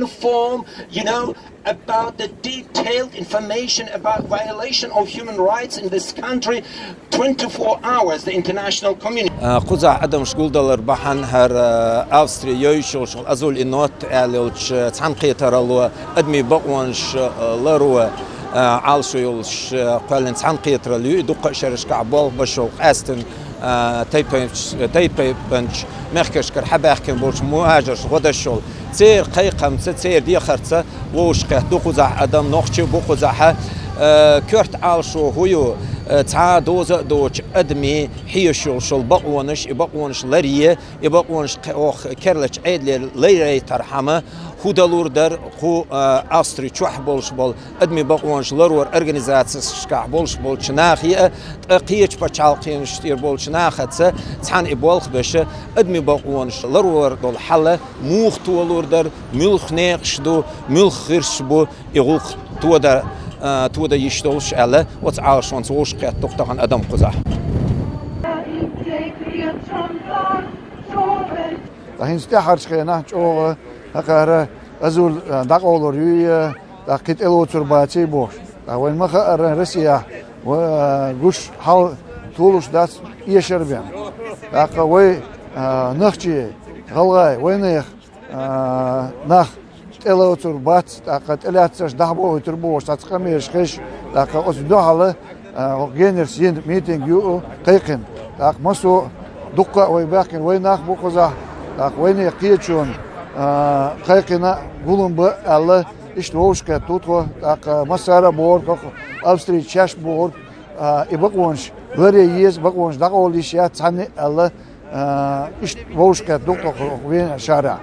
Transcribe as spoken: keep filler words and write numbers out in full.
inform, you know, about the detailed information about violation of human rights in this country twenty-four hours, the international community. А, кхузахь адамаш гулдалар бахьан хӀара, а, Австри йойчулш Азуль и Нот аьлла йолчу, а, цхьаьнакхетаралло адамийн бакъонаш, а, ларо, а, Ӏалашо йолуш, а, кхоьллина цхьаьнакхетаралла ю, и дуккха а шерашкахь болх беш йолу къаьсттина, а, тайпанч-, тайпанчу мехкашкара хьабаьхкина болчу мухӀажарш гӀо деш йолу. Церан кхайкхамца, церан дехарца вовшахкхетта ду кхузахь адам, нохчий бу кхузахь, а, коьрта Ӏалашо хӀун ю, а, цхьа а доза а доцучу адамийн хьоьжуш йолуш йолу бакъонаш, и бакъонаш ларъе, и бакъонаш кхе-, оха керлачу Ӏедалера ларъяйтархьама, хӀун далур дара кху, а, Австри чохь болуш болу адамийн бакъонаш лароран организацешкахь болуш болчу нахе а, ткъа кхечу пачхьалкхенаш тӀера болчу нахаца цхьаьна и болх беш, адамийн бакъонаш ларор долу хьал муха толур дара, муьлха некъаш ду, муьлха гӀирсаш бу, и гӀуллакх тода, а, тода йиш долуш аьлла, оцу Ӏалашонца вовшахкхетта ду-кх тахана адам кхузахь. Ткъа хӀинца тӀаьхьарчу хенахь чӀогӀа хӀокхара Азуль, а, дӀакъовлур юй, а, тӀаккха кхин тӀелоцур баций бохуш. Ткъа вайна ма-хаъара, Россехь ва-, а, гуш хьал толуш дац эшар бен. ТӀаккха вай, а, нохчий, гӀалгӀай, вайнех, а, нах тӀелоцур бац, тӀаккха тӀелаьцнарш дӀахьабохуьйтур бу бохуш цхьацца къамелаш хезаш, тӀаккха оцу дуьхьал, а, хӀокху Генарс йина митинг ю кхайкхина. ТӀаккха массо а дуккха а вай баьхкина вай нах бу кхузахь, тӀаккха вайнех кхечунна, а, кхайкхина гулам бан аьлла, иштта вовшахкхетта ду тхо, тӀаккха массара а бохург хӀокху Австрийчу шаьш бохург, а, и бакъонаш ларъе еза, бакъонаш дӀакъовла йиш яц цхьанна а аьлла, а, иштта вовшахкхетта ду-кх тхо хӀокху Венера шахьарахь.